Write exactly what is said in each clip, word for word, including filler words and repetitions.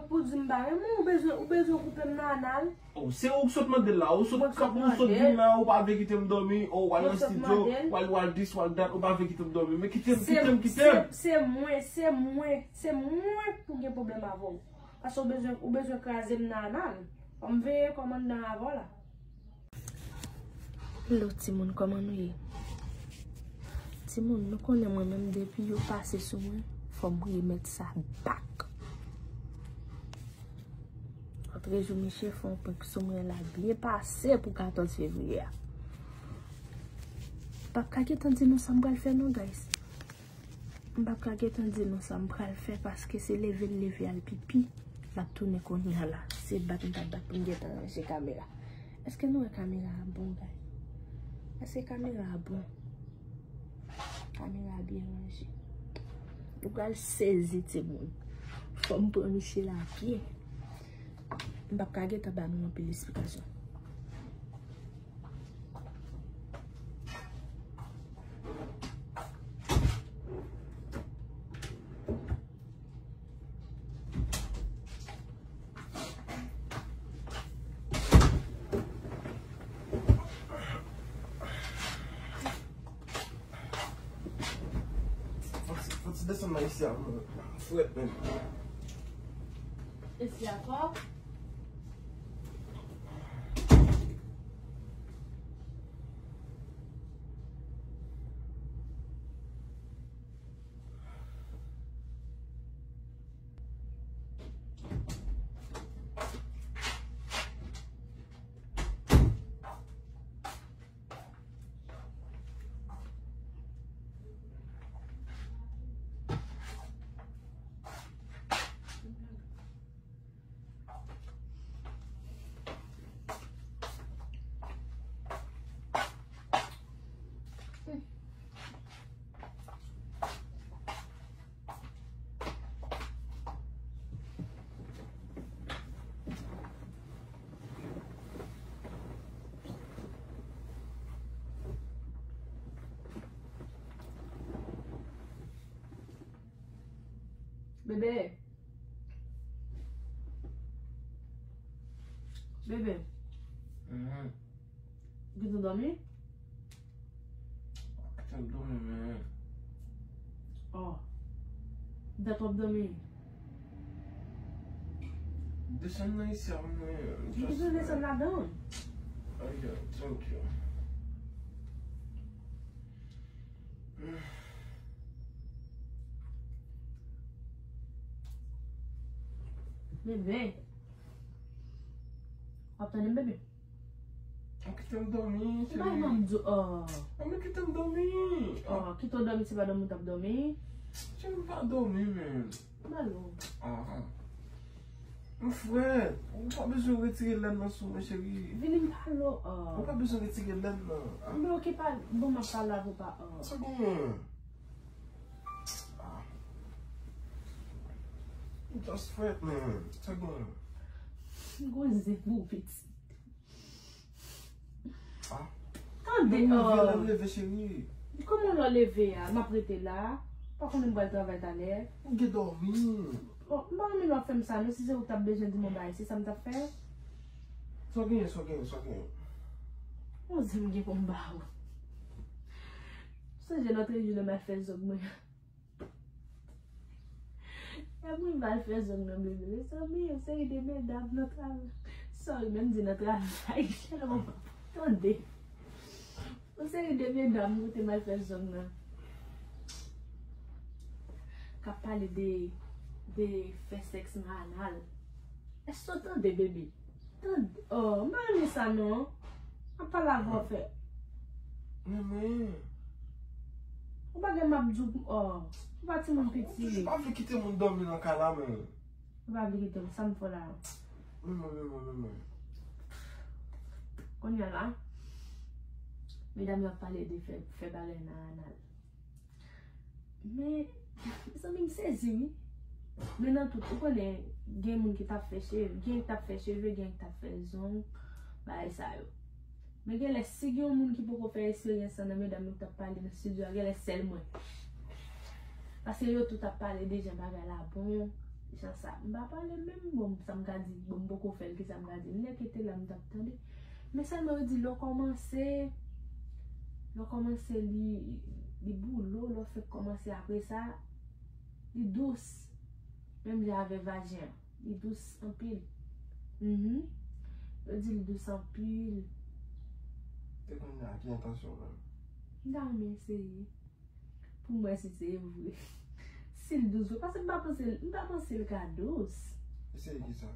Pou di m pa renmen w, ou bezwen, ou bezwen koupe m nan anal. Oh, se ou k sot mande l la, ou sot, ou sot vin la, ou pa vle kite m dòmi, oh, w al nan estidyo, w al, w al dis, w al dat, ou pa vle kite m dòmi. Men kite m, kite m, kite m. Se, se mwen, se mwen, se mwen pou gen pwoblèm avè w. Paske ou bezwen, ou bezwen kraze m nan anal. Fò m veye kòman m nan avè w la. Hello timoun, kòman nou ye? Timoun, nou konnen mwen menm depi yo pase sou mwen, fò m remèt sa back. Lòtrejou, misye fè yon prank sou mwen la byen pase pou katòz fevriye a. M p ap ka gentan di nou sa m pral fè non, guys. M p ap ka gentan di nou sa m pral fè paske se leve l leve al pipi l ap tounen kounye a la. Se bat m t ap bat pou m gentan ranje kamera. Èske nou wè kamera a bon, guys? Èske kamera a bon? Kamera a byen ranje. Nou pral sezi, timoun. Fò m pran misye la byen. M p ap ka gentan ba nou anpil esplikasyon. Fò ti, fò ti desann nan isi a, mwen. Frèt menm. Isi a fò? Bebe. Bebe. Mhm. Ou gentan dòmi? Ou gentan dòmi, men. Oh. Dat w ap dòmi? Desann nan isi a, mwen. Li bezwen desann ladan. Ayo, thank you. Bebe. W ap tande m, bebe? Ou kite m dòmi, cheri. Bay manm di, oh. Ou kite m dòmi. Oh, kite w dòmi, se pa dòmi w t ap dòmi. Cheri, m pa dòmi, men. Balo. Ah. M frèt, ou pa bezwen retire lèn nan sou mwen, cheri. Vini m pale w, oh. Ou pa bezwen retire lèn nan. Ah. Men oke, pa, bon, m ap pale avè w, pa, oh. Sa genyen? Ah. Ou just frèt, man. Sa genyen? Gwo zen pou pitit. Ah. Tande, oh. Lè m leve, lè m leve, cheri. Kòman lè w leve a? M ap rete la. Pa konnen m pral travay talè. Ou gen dòmi. Oh, m pa renmen lè w ap fè m sa, non. Si se ou k t ap bezwen di m yon bagay, se sa m t ap fè. Sa w genyen, sa w genyen, sa w genyen? Yon zen m gen pou m ba ou. Sonje lòt jou lè m al fè zong mwen. Epi m al fè zong nan, bebe. Mezanmi, yon seri de medam nan travay. Sorry, menm di nan travay. Tande. Yon seri de medam kote m al fè zong nan. K ap pale de, de fè sèks nan anal. Èske w tande, bebe? Tande. Oh, m pa renmen sa non. Ap pale avè w fè. Men mwen. Ou pa gen m ap di w, oh. Ou pa timoun piti. Ou toujou pa vle kite moun dòmi nan kay la, men. Ou pa vle kite m, sa m fè w la? Men mwen, men mwen, men mwen. Kounye a la, medam yo ap pale de fè, fè bagay nan anal. Men, mezanmi, m sezi, wi. Men nan tout, ou konnen, gen moun ki t ap fè cheve, gen ki t ap fè cheve, gen ki t ap fè zong, bagay sa yo. Men genlè, si gen yon moun ki poko fè esperyans lan nan medam yo k t ap pale nan estidyo a, genlè sèl mwen. Paske yo tout ap pale de jan bagay la bon, jan sa. M pa pale menm, bon, sa m ka di, bon, m poko fè l, ki sa m ka di. M nèk ete la, m t ap tande. Men sèlman yo di, lè w kòmanse, lè w kòmanse, li, li boulo, lè w fèk kòmanse apre sa, li dous. Menm jan avè vajen an. Li dous anpil. Mhm. Yo di li dous anpil. Te konn gen ki entansyon menm? M ta renmen eseye. Pou m wè si se vre. Si l dous vre. Paske m pa panse, m pa panse l ka dous. Eseye ki sa?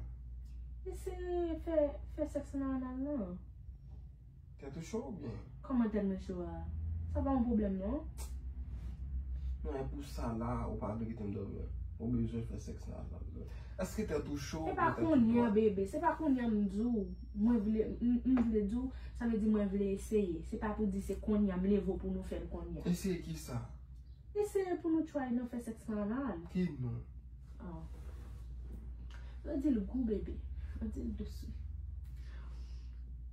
Eseye fè, fè sèks nan anal lan. Tèt ou cho oubyen? Kòman tèt mwen cho a? Sa pa yon pwoblèm, non. Non, e pou sa la, ou pa vle kite m dòmi. Ou bezwen fè sèks nan anal lan. Èske tèt ou cho oubyen tèt ou dwat? Se pa kounye a, bebe. Se pa kounye a m di w, mwen vle, m, m vle di w, sa vle di mwen vle eseye. Se pa pou di se kounye a m leve w pou nou fè l kounye a. Eseye ki sa? Eseye pou nou try nan fè sèks anal. Ki non? Oh. Yo di l gou, bebe. Yo di l dous, wi.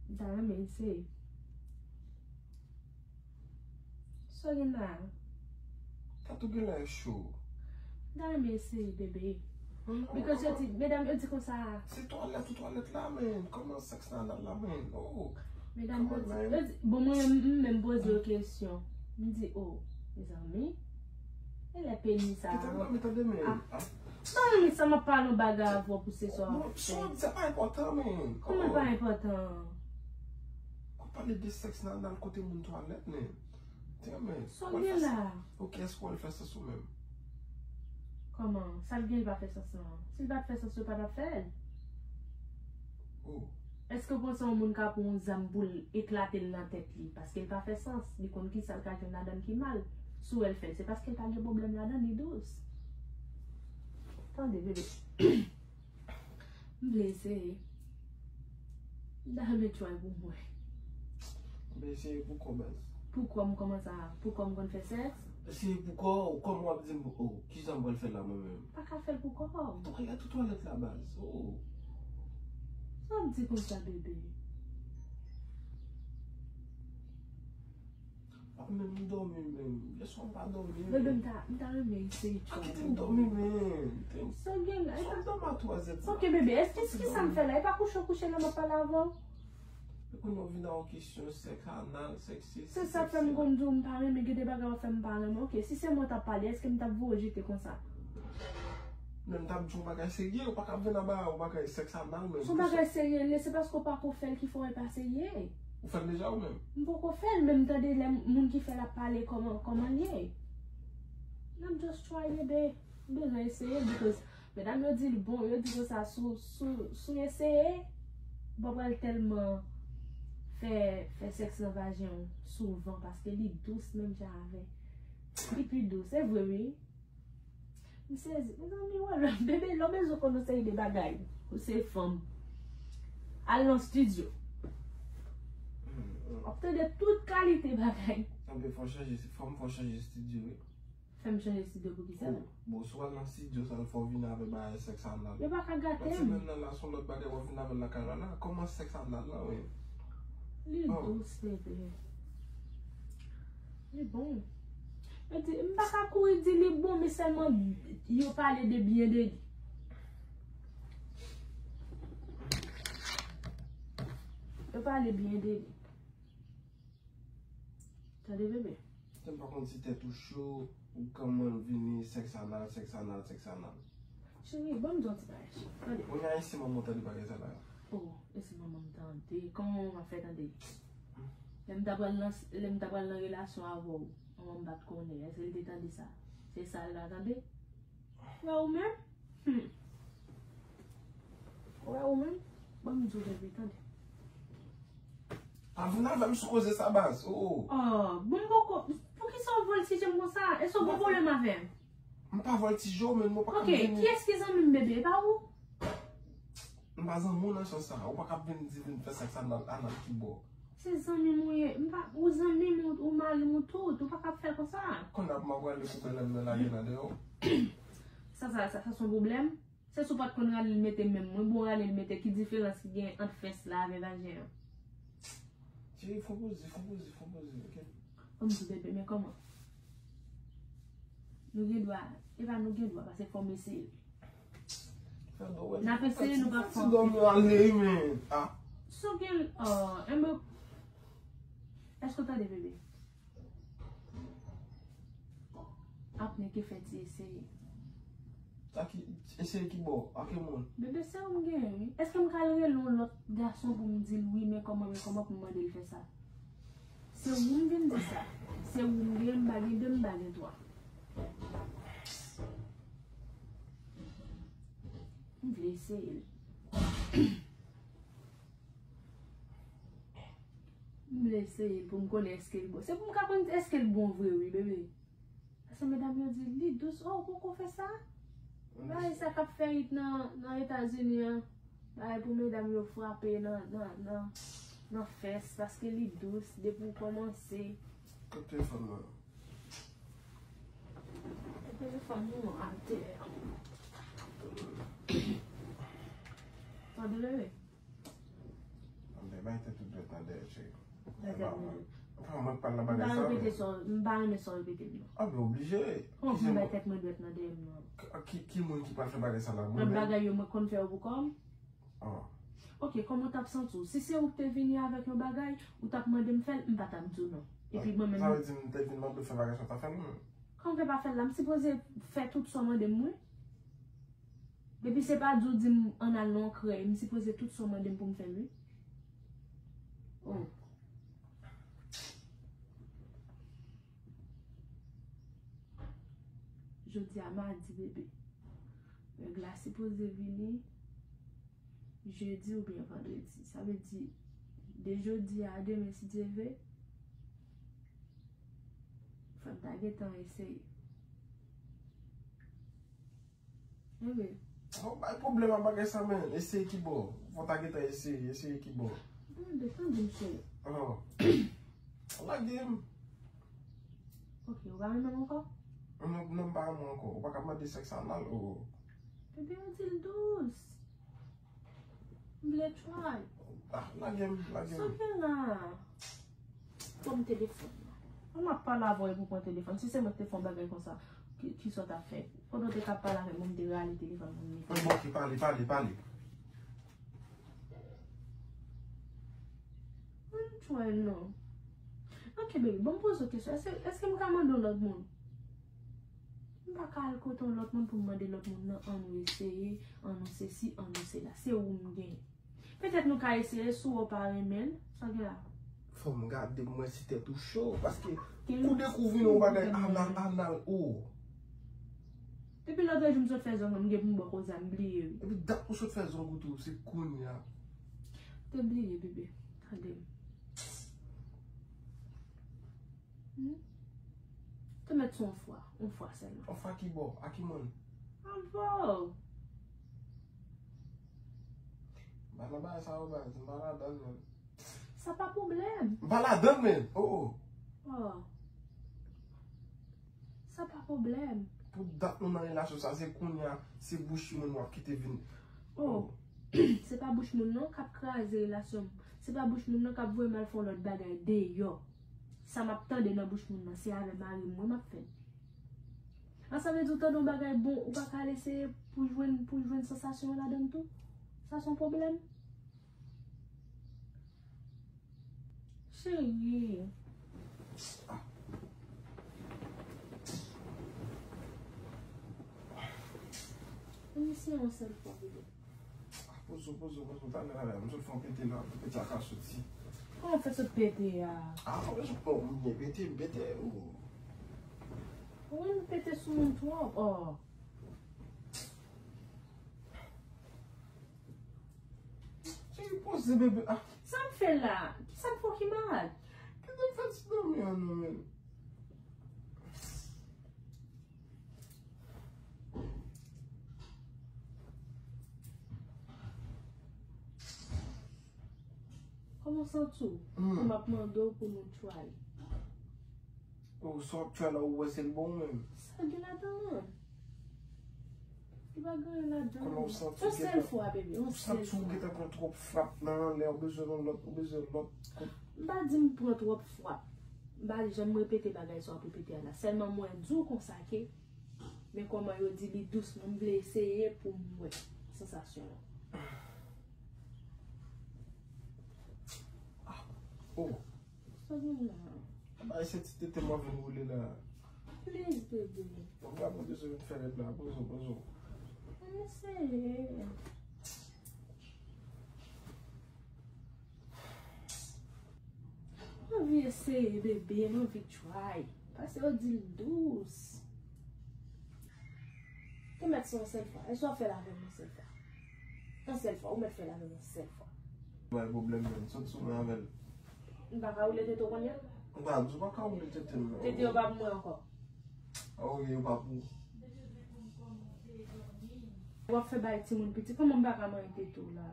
M ta renmen eseye. Sa w gen la? Tèt ou genlè cho. M ta renmen eseye, bebe. Because yo di, medam yo di konsa. Se twalèt ou twalèt la, men. Kòman sèks nan anal la, men? Oh. Medam yo di, yo di, bon, mwen menm, m menm poze yo kesyon. M di, oh, mezanmi. E lè peni sa? Kite m dòmi, tande, men. Ah. Ban m sa, m ap pale yon bagay avè w pou se sa w ap fè. Bon, sa w ap di a pa enpòtan, men. Kòman pa enpòtan? W ap pale de sèks nan anal kote moun twalèt, men. Damn it. Sa w gen la? Ok, èske w wè l fè sans ou menm? Kòman? Sa l gen, li pa fè sans lan? Si l pa t fè sans, yo pa t ap fè l. Oh. Èske w panse yon moun ka pran yon zam pou l eklate l nan tèt li? Paske l pa fè sans. Li konn ki sa l ka jwenn ladan l ki mal. Si w wè l fè l, se paske l pa gen pwoblèm ladan l, li dous. Tande, bebe. M vle eseye. M ta renmen try pou mwen. M eseye pou kò, baz. Pou kò m kòman sa? Pou kò m konn fè sèks? Eseye pou kò, kòman w ap di m, oh, kijan m pral fè la mwen menm? Pa ka fè l pou kò. Twalèt ou twalèt la, baz. Oh. Sa w ap di konsa, bebe? Pa menm dòmi menm. Yèswa m pa dòmi. Bebe, m ta, m ta renmen eseye try. Kite m dòmi, men. Sa w gen la? Sa w dòmi a twa zè di maten? Ok, bebe, èske ki sa m fè la? E pa kouche w kouche la, m ap pale avè w. E kounye a w vin a yon kesyon sèks anal, sèks sesi, sèks sela. Se sa k fè m konn di w m pa renmen gen de bagay w ap fè m pa renmen. Ok, si se mwen w t ap pale, èske m t ap voye w jete konsa? Men m t ap di w bagay serye, ou pa ka vin aba yon bagay sèks anal, men. Se yon bagay serye l ye, se paske w pako fè l ki fè w wè l pa serye. Ou fè l deja ou menm? M poko fè l, men m tande lè moun ki fè l ap pale kòman, kòman l ye. N ap just try, bebe. M bezwen eseye, because medam yo di l bon, yo di konsa, si w, si w, si w eseye, ou pa pral tèlman fè, fè sèks nan vajen w souvan, paske li dous menm jan avè. Li pi dous, se vre, wi. M sezi. Mezanmi, wè, lè, bebe, lè w bezwen konn yon seri de bagay, ou se fanm, al nan estidyo. W ap tande tout kalite bagay. Anben, fò w chanje, fanm, fò w chanje estidyo, wi. Fè m chanje estidyo pou ki sa? Oh, bon, si w al nan estidyo, sa l fè w vin avè bagay sèks anal. Yo pa ka gate m. Lòt semèn nan la, se yon lòt bagay w ap vin avè l lakay la la. Kòman sèks anal la, wi? Li dous, bebe. Li bon. Yo di, m pa ka kouri di li bon, men sèlman yo pale de byen de li. Yo pale byen de li. Tande, bebe. Tande, m pa konn si tèt ou cho, ou kòman vini, sèks anal, sèks anal, sèks anal. Cheri, ban m di w yon ti bagay, cheri. Tande. Kounye a, e si manman w tande bagay sa la? Oh, e si manman m tande? Kòman manman m ap fè tande? Lè m ta pral nan, lè m ta pral nan relasyon avè w, manman m pa t konnen. Èske l te tande sa? Se sa l pa tande? Wè ou menm? Hmm. Wè ou menm? Ban m di w, bebe, tande. Pa vin avè m sou koze sa, baz. Oh, oh. Oh, bon, m poko. Poukisa w vòltije m konsa? Èske w gen pwoblèm avè m? M pa vòltije w, men mwen pa ka vini. Ok, kiyès ki zanmi m, bebe? E pa ou? M pa zanmi w nan sans sa. Ou pa ka vin di vin fè sèks anal, anal ki bò. Se zanmi m ou ye. M pa, ou zanmi m, ou, ou mari m, ou tout. Ou pa ka ap fè konsa. Kounye a pou m ap rale poubèl nan lage nan deyò. Sa, sa, sa, sa se yon pwoblèm? Se si w pa t konn rale l mete menm mwen, bon rale l mete, ki diferans ki gen ant fès la avè vajen an? Cheri, fè w poze, fè w poze, fè w poze, ok? Ban m di w, bebe, men kòman? Nou gen dwa, e pa nou gen dwa, paske fò m eseye. N ap eseye, nou p ap fè anpil. Ti dòmi ale, men. Ah. Sou gen, oh, enben, èske w tande, bebe? Apre ke fè ti eseye. Sa ki, eseye ki bò? A ki moun? Bebe, se ou m genyen, wi. Èske m ka al rele yon lòt gason pou m di l wi, men kòman, men kòman pou m mande l fè sa? Se ou m vin di sa. Se ou m gen, m pa gen de, m pa gen twa. M vle eseye l. M vle eseye l pou m konnen èske l bon. Se pou m ka konn èske l bon vre, wi, bebe. Paske medam yo di, li dous, oh, ou poko fè sa? Bagay sa k ap fè it nan, nan Etazini an. Bagay pou medam yo frape nan, nan, nan, nan fès, paske li dous, depi w kòmanse. Kot telefòn mwen? Telefòn nou atè. Tande, bebe? Ann bay tèt ou dwèt nan dèyè, cheri. Ann pa mwen k pral nan bagay sa, men. M pa repete sa, m pa renmen sa w repete m nan. Ah, men oblije. Kòman pou m bay tèt mwen dwèt nan dèyè m nan? Ki, ki, ki moun ki pral fè bagay sa la? Mwen menm? Lòt bagay yo, mwen konn fè yo pou kò m. Ah. Ok, kòman w t ap santi w? Si se ou ki te vini avèk yon bagay, ou t ap mande m fè l, m pa t ap di w non. Epi mwen menm. Sa vle di m te vin mande w fè bagay sa, w ta fè l, non? Kòman fè pa fè l la? M sipoze fè tout sa w mande m, wi. Depi se pa di w di m ann al nan yon krèy, m sipoze tout sa w mande m pou m fè l, wi. Oh. Jodi a madi, bebe. Règ la sipoze vini jedi oubyen vandredi. Sa vle di, de jodi a demen, si Dye vle, fò n ta gentan eseye. Enben. Fò w bay pwoblèm a bagay sa, men. Eseye ki bò. Fò w ta gentan eseye, eseye ki bò. Tande, tande m cheri. Oh. Lage m. Ok, ou pa renmen m ankò? Non, non, m pa renmen w ankò. Ou pa ka mande sèks anal, oh. Ebyen, ou di l dous. M vle try. Ah, lage m, lage m. Sa w gen la? Pran m telefòn nan. An ap pale avè w epi w pran telefòn. Si se mwen ki te fè yon bagay konsa, ki, ki sa w t ap fè? Pandan w te ka pale avè m, mwen m te rale telefòn mwen, m mete. Bon, ok, pale, pale, pale. Ann try non. Ok, baby, bon, m poze w kesyon. Èske, èske m ka mande yon lòt moun? M pa ka al kote yon lòt moun pou m mande lòt moun nan, ann nou eseye, ann nou sesi, ann nou sela. Se ou m genyen. Petèt nou ka eseye, si w pa renmen l, sa gen la. Fò m gade m wè si tèt ou cho, paske kou de kou vin yon bagay anal, anal, oh. Depi lòt jou m sot fè zong, m gen pou m bò koze a, m bliye wi. Epi dat ou sot fè zong ou tou, se kounye a. Te bliye, bebe. Tande m. Hmm? Te mèt sou yon fwa, yon fwa sèlman. Yon fwa ki bò? A ki moun? Avè w. M pa nan bagay sa yo, baz. M pa ladan l menm. Sa pa pwoblèm. M pa ladan l menm. Oh, oh. Oh. Sa pa pwoblèm. Pou dat nou nan relasyon sa, se kounye a, se bouch moun w ap kite vin. Oh. Oh. Se pa bouch moun nan k ap kraze relasyon m. Se pa bouch moun nan k ap voye m al fè yon lòt bagay deyò. Sa m ap tande nan bouch moun nan, se avè mari m wi m ap fè l. An sa vle di w tande yon bagay bon, ou pa ka al eseye pou jwenn, pou jwenn sansasyon an ladan l tou? Sa se yon pwoblèm? Cheri. Ann eseye yon sèl fwa, bebe. Ah, poze w, poze w, poze w. Talè, talè. M sot fè yon pete la, pete a ka soti. Kòman w fè sot pete a? Ah, mwen sot fè yon pete, m pete, oh. Ou wè m pete sou moun twòp, oh. Cheri, poze, bebe. Ah. Sa m fè la? Kisa m fè w ki malad? Kite m fè ti dòmi an non, men. Kòman w santi w? Hmm. Pou m ap mande w pou nou try. Oh, sa w ap try la, ou wè se l bon menm? Sa gen ladan l? Li pa gen anyen ladan l. Kòman w santi w gentan? Yon sèl fwa, bebe, yon sèl fwa. Ou santi w gentan pran twòp frap nan anlè, ou bezwen yon lòt, ou bezwen lòt kout. M pa di m pran twòp frap. M pa janm repete bagay sa w ap repete a la. Sèlman mwen di w konsa ke, men kòman yo di li dous, mwen m vle eseye pou m wè. Sansasyon an. Oh. Sa gen la? Bay se ti tete m anvi woule la. Please, bebe. Bon, pa poze sou vin fè rèd la. Poze, poze. Ann eseye. M anvi eseye, bebe, m anvi try. Pase yo di l dous. Te mèt se yon sèl fwa. Èske w ap fè l avè m yon sèl fwa? Yon sèl fwa, ou mèt fè l avè m yon sèl fwa. Bay pwoblèm menm, sot sou mwen avè l. M pa ka woule tete w kounye a? M pa di w pa ka woule tete m. Tete yo pa pou mwen ankò. Ah, ok, yo pa pou. W ap fè bay timoun piti, kòman m pa ka manyen tete w la?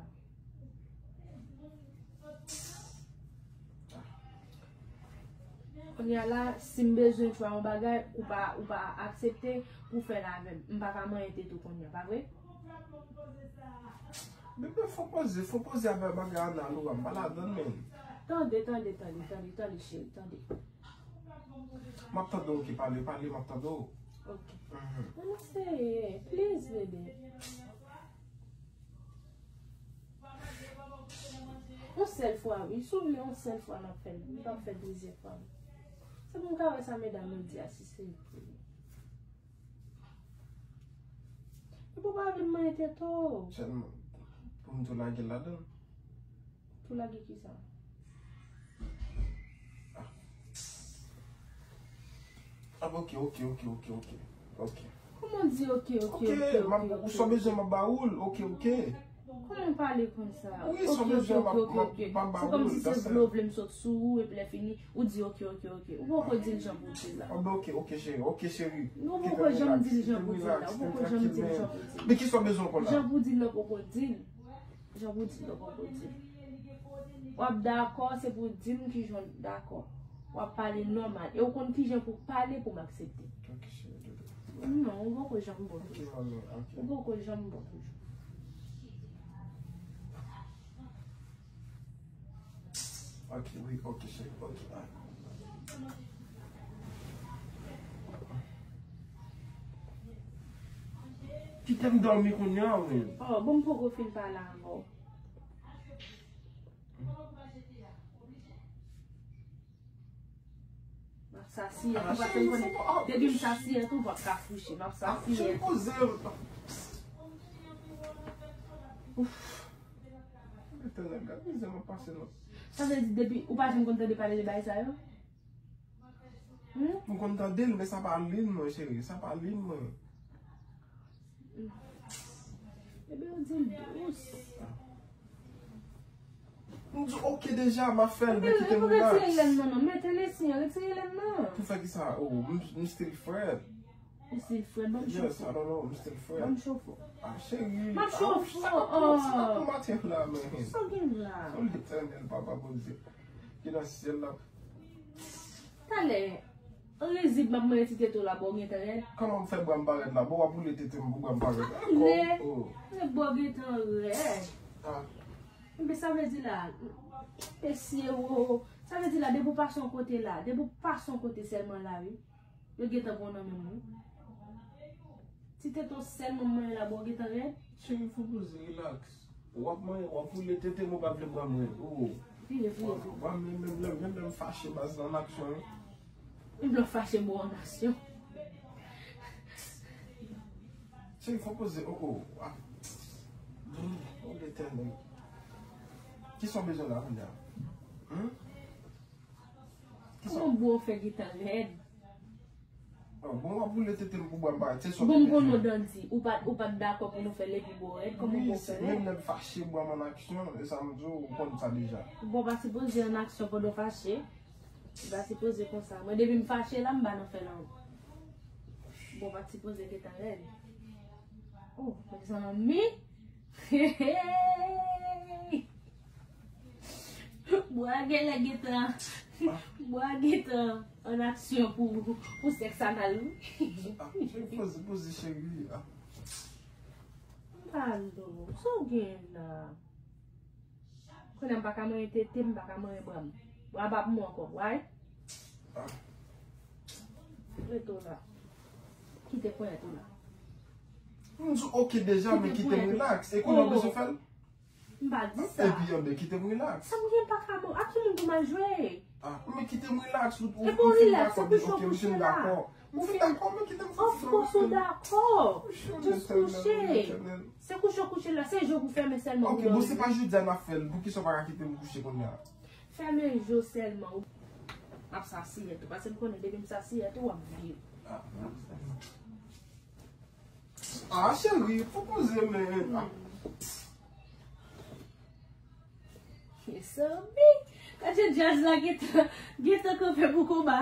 Kounye a la, si m bezwen try yon bagay, ou pa, ou pa aksepte pou fè l avè m. M pa ka manyen tete w kounye a, pa vre? Bebe, fò poze, fò poze avè bagay Ana Laura, m pa ladann, men. Tande, tande, tande, tande, tande, cheri, tande. M ap tande w, ok, pale, pale, m ap tande w. Ok. Mhm. Ann eseye, please, bebe. Yon sèl fwa, wi. Si w vle yon sèl fwa, n ap fè l. M p ap fè plizyè fwa. Se pou m ka wè sa medam yo di a, si se pou li. Epi w pa vle m manyen tete w. Sèlman, pou m tou lage l ladan l. Pou lage kisa? Ah, ok, ok, ok, ok, ok. Ok. Kòman w di ok, ok, ok, ok, ok, ok? Ou sa bezwen m ap ba ou l, ok, ok. Kòman w pale konsa? Wi, sa w bezwen m ap, m ap, m ap ba ou l, that's it. Se kòmsi se vle w vle m sot sou ou, epi lè fini, ou di ok, ok, ok. Ou poko di l jan pou w di l la. Ah, ben, ok, ok, cheri, ok, cheri. Non, ou poko janm di l jan pou w di l la. Ou poko janm di l jan pou w di l la. Men kisa w bezwen ankò la? Jan pou w di l la, ou poko di l. Jan pou w di l, ou poko di l. W ap dakò, se pou w di m kijan w dakò. W ap pale nòmal. E ou konn kijan pou w pale pou m aksepte. Ok, cheri, dodo. Non, ou poko janm bon toujou. Ok, manmi, ok. Ou poko janm bon toujou. Ok, wi, ok, cheri, ok. Ah. Kite m dòmi kounye a, wi. Oh, bon, m poko fin pale avè w. M ap sasiye tou, paske m konnen, depi m sasiye tou, m p ap ka kouche. M ap sasiye tou. Ouf. Etènèl, gad mizè m ap pase, non. Sa vle di, depi, ou pa janm konn tande pale de bagay sa yo? Hmm? M konn tande l, men sa pa liy mwen, cheri. Sa pa liy mwen. Ebyen, ou di l dous. M di ok deja, m ap fè l, men kite m relax. Retire lèn nan, non. Mete lesi an, retire lèn nan. Pou fè kisa? Oh, m, m still fret. Ou still fret, ban m chofo. Yes, I don't know, m still fret. Ban m chofo. Ah, cheri. M ap chofo. Sa pa pou maten la, men. Sa w gen la? Oh, Letènèl, Papa Bondye ki nan syèl la. Talè, rizib m ap manyen ti tete w la, bò w gentan rèd. Kòman m fè bra m pa rèd la? Bò w ap woule tete m pou bra m pa rèd. Talè, e bò w gentan rèd. Ah. Ebyen, sa vle di la, mesye wo, sa vle di la, depi w pase yon kote la, depi w pase yon kote sèlman la, wi, yo gentan pran w nan men m, wi. Ti tete w sèlman m manyen la, bò w gentan rèd. Cheri, fò poze, relax. W ap manyen, w ap woule tete m, ou pa vle bra m rèd. Oh. Vire, vire, vire. Wa, men, men, men, men, men m fache baz nan aksyon, wi. Menm lè w fache, bò w an aksyon. Cheri, fò poze, oh, oh. Ah. Oh, Letènèl. Kisa w bezwen la, kounye a? Hmm? Kisa? Kòman bò w fè gentan rèd? Ah, bon, w ap woule tete m pou bra m pa rèd, se sa w bezwen. Bon, m konn yon dandi. Ou pa, ou pa t dakò pou nou fè l epi bò w rèd, kòman bò w fè rèd? Wi, se menm lè m fache, bra m an aksyon, e sa m di w, ou konn sa deja. Bò w pa sipoze an aksyon pandan w fache. Ou pa sipoze konsa. Mwen, depi m fache la, m pa nan fè l ankò. Bò w pa t sipoze gentan rèd. Oh, mezanmi. Hey, hey. Bò a genlè gentan, bò a gentan an aksyon pou, pou sèks anal, wi. Ah, cheri, poze, poze, cheri. Ah. Pardon, sa w gen la? Kounye a m pa ka manyen tete m, m pa ka manyen bra m. Bra pa pou mwen ankò, why? Ah. Rete w la. Kite ponyèt ou la. M di w ok deja, men kite m rilaks. E kounye a w bezwen fè l? M pa di sa. Epi anben, kite m rilaks. Sa m gen pa ka bon. A ki moun pou m al jwe? Ah, men kite m rilaks, ou, ou, ou fin dakò, ok, m fin dakò. M fin dakò, men kite m fè. Of course ou dakò. Just kouche. Se kouche w kouche la, se je w pou fèmen sèlman. Ok, bon, se pa jodi a n ap fè l, poukisa w pa ka kite m kouche kounye a? Fèmen je w sèlman. M ap sasiyèt ou, paske m konnen depi m sasiyèt ou, w ap viv. Ah, ah, cheri, pwopoze, men. Ah. Sanmi, gade djaz la gentan, gentan kanpe pou konba.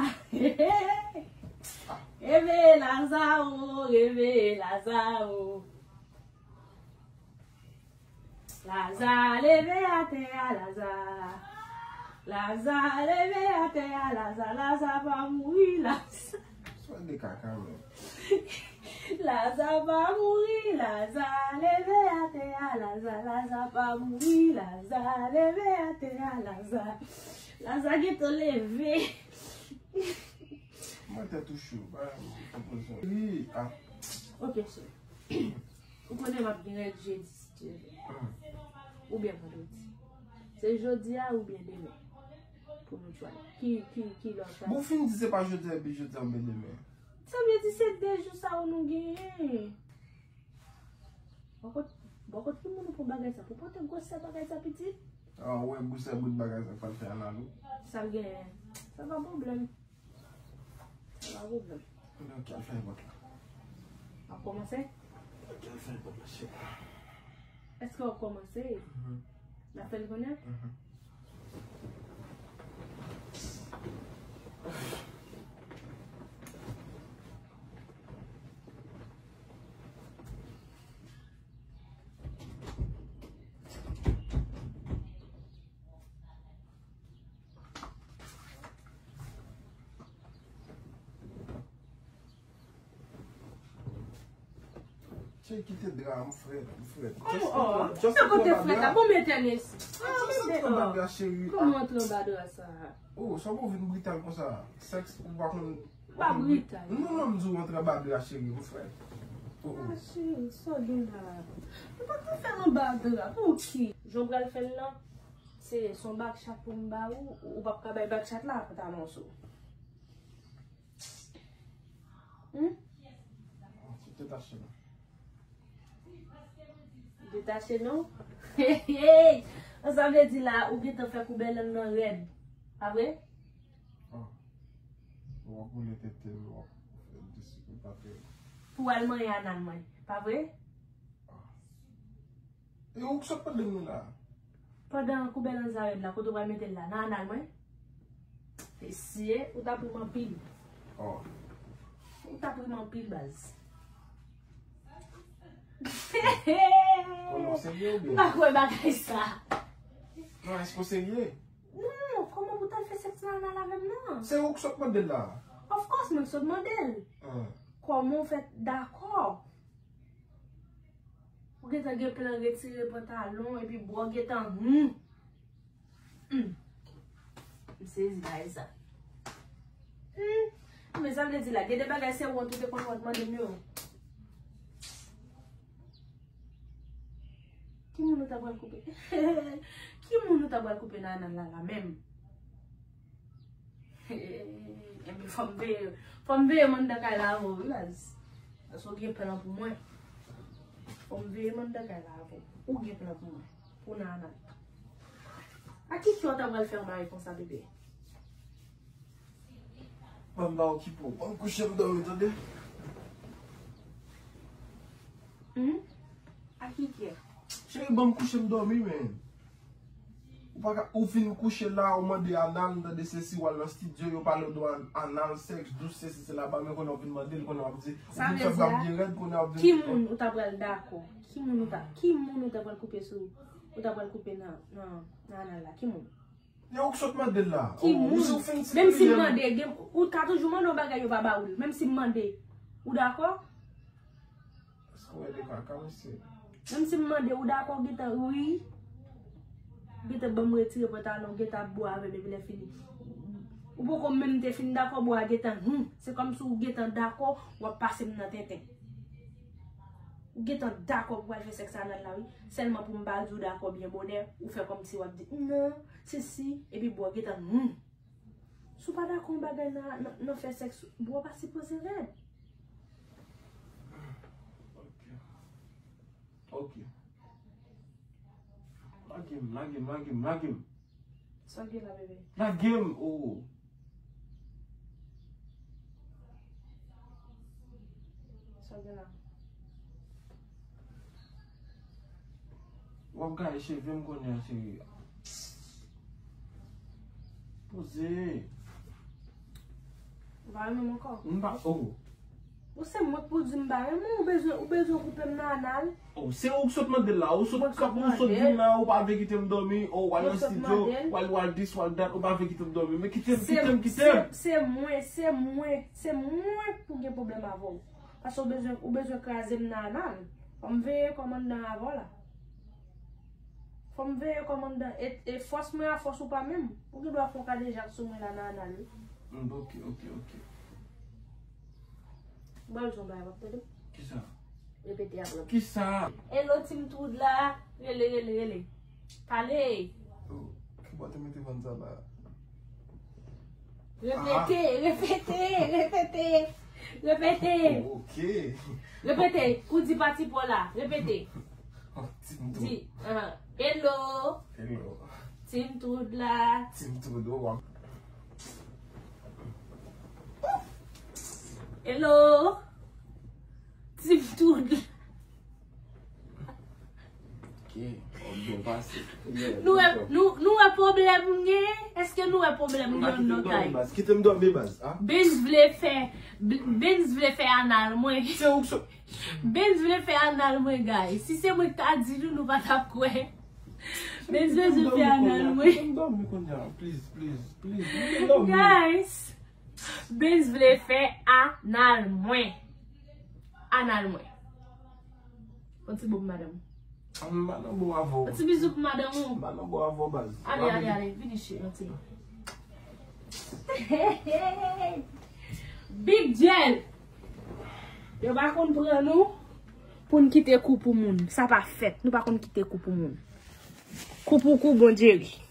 Reveye Lazaro, reveye Lazaro. Laza leve atè a, Laza. Laza leve atè a, Laza, Laza pa mouri, Laza. Swa de kaka, men. Laza pa mouri, Laza leve atè a, Laza, Laza pa mouri, Laza leve atè a, Laza. Laza gentan leve. Mwen tèt ou cho, ba, mwen konprann sa. Wi, ah. Ok, cheri. Ou konnen m ap gen règ jedi, si Dye vle. Oubyen vandredi. Se jodi a oubyen demen. Pou nou try. Ki, ki, ki lè w try? Bon, fin di se pa jodi a, epi jodi a oubyen demen. Sa vle di se de jou sa yo nou genyen. Bò kot, bò kot ki moun ou pran bagay sa? Pou pote gwosè bagay sa pitit? Ah, ou wè gwosè bout bagay sa k pral fè anal ou? Sa l genyen? Sa pa pwoblèm. Sa pa pwoblèm. Ok, al fèmen pòt la. W ap kòmanse? Ok, al fèmen pòt la, cheri. Èske w ap kòmanse? Mhm. N ap fè l kounye a? Mhm. Cheri, kite dra, m frèt, m frèt. Kòman, oh, just, just pran ba dra. Bon, m etène isi. Ah, just pran ba dra, cheri. Kòman antre anba dra sa a? Oh, sa w vin brital konsa? Sèks ou pa konn. Pa brital. Non, non, m di w antre anba dra, cheri, m frèt. Oh, oh. Ah, cheri, sa w gen la? Ou pa ka fè l anba dra, pou ki? Jan w pral fè l lan, se, se yon back chat pou m ba ou, ou p ap ka bay back chat la, pantalon sou. Hmm? Detache non. Detache non? Hey, hey! Sa vle di la, ou gentan fè koubèlan nan rèd. Pa vre? Ah. W ap woule tete, w ap fè disip, pa vre? Pou al manyen anal mwen. Pa vre? Ah. E ou k sot pandan nou la? Pandan koubèlan sa rèd la, kote w pral mete l la? Nan anal mwen? Mesye, ou t ap ri m anpil. Oh. Ou t ap ri m anpil, baz. Konnen w serye oubyen? M pa kwè bagay sa. Non, èske w serye? Non, kòman pou t al fè sèks nan anal avè m nan? Se ou k sot mande l la? Of course, mwen k sot mande l. Ah. Kòman w fè dakò? Ou gentan gen plan retire pantalon epi bò gentan, hmm. Hmm. M sezi bagay sa. Hmm. Men sa vle di la, gen de bagay se wont ou te konn wont mande m yo. Ki moun ou ta pral koupe? Ki moun ou ta pral koupe nan anal la la menm? Ebyen, fò m veye, fò m veye m anndan kay la avè w, wi, baz. Paske w gen plan pou mwen. Fò m veye m anndan kay la avè w. Ou gen plan pou mwen. Pou nan anal. A ki kè w ta pral fè yon bagay konsa, bebe? Ban m pa okipe w. Ban m kouche m dòmi, tande? Hmm? A ki kè? Cheri, ban m kouche m dòmi, men. Ou pa ka, ou fin kouche la, ou mande anal, m tande se si w al nan estidyo, yo pale w de an-, anal, sèks, dous, sesi, sela, pa men konnen w vin mande l, konnen w ap di, ou fin fè bab byen rèd, konnen w ap di. Ki moun ou ta pral dakò? Ki moun ou ta, ki moun ou ta pral koupe sou, ou ta pral koupe nan, nan, nan anal la? Ki moun? E ou k sot mande l la. Ki moun? Menm si m mande, gen, ou ka toujou mande yon bagay yo pa ba ou l. Menm si m mande, ou dakò? Sa wè de kaka, mesye. Menm si m mande, ou dakò, gentan, wi. Gentan ban m retire pantalon, gentan ap bò avè m epi lè fini. Ou poko menm te fin dakò, bò a gentan, hmm. Se kòmsi ou gentan dakò, w ap pase m nan tenten. Ou gentan dakò pou al fè sèks anal la, wi. Sèlman pou m pa di w dakò byen bonè, ou fè kòmsi w ap di, "Non, se si," epi bro gentan, hmm. Si w pa dakò yon bagay nan, nan, nan fè sèks, bro pa sipoze rèd. Ok. Ok. Lage m, lage m, lage m, lage m. Sa w gen la, bebe? Lage m, oh. Sa w gen la? W ap gaye cheve m kounye a, cheri. Poze. Ou pa renmen m ankò? M pa, oh. Ou se mwen k pou di m pa renmen w, ou bezwen, ou bezwen koupe m nan anal? Oh, se ou k sot mande l la, ou sot, mwen k sot ou sot mande di m la, ou pa vle kite m dòmi, oh, w al nan studio, w al, w al dis, w al dat, ou pa vle kite m dòmi, men kite m, kite m, kite m. Se, se mwen, se mwen, se mwen k pou gen pwoblèm avè w. Paske ou bezwen, ou bezwen kraze m nan anal. Fò m veye kòm anndan avè w la. Fò m veye kòm anndan. E, e fòs mwen a fòs ou pa menm. Ou gen dwa fè yon kadejak sou mwen la nan anal, wi. Mm, ok, ok, ok. Ba l zon bagay, w ap tande? Kisa? Repete apre m. Kisa? Hello, Team Troud la. Rele, rele, rele. Pale. Oh, ki bò te mete vann sa la? Repete, repete, repete, repete. Oh, ok. Repete, pou di pati pa w la. Repete. Oh, Team Troud. Di, ah, hello. Hello. Team Troud la. Team Troud, oh, w ap. Hello. Team Troud la. Ok, w ap byen pase. Nou wè, nou, nou wè pwoblèm m gen? Èske nou wè pwoblèm m gen anndan kay? Kite m dòmi, baz, ah. Benz vle fè, Benz vle fè anal mwen. Se ou k sot. Benz vle fè anal mwen, guys. Si se mwen k ta di nou, nou pa t ap kwè. Benz bezwen fè anal mwen. Kite m dòmi kounye a, please, please, please. Kite m dòmi. Guys, Benz vle fè anal mwen. Anal mwen. Yon ti bo pou madanm ou. Ah, m pa nan bo avè w. Yon ti bizou pou madanm ou. M pa nan bo avè w, baz. Ale, ale, ale. Vini, cheri, yon ti bo. Big Jel. Yo pa konn pran nou pou n kite kou pou moun. Sa pa fèt. Nou pa konn kite kou pou moun. Kou pou kou, Bondye ri.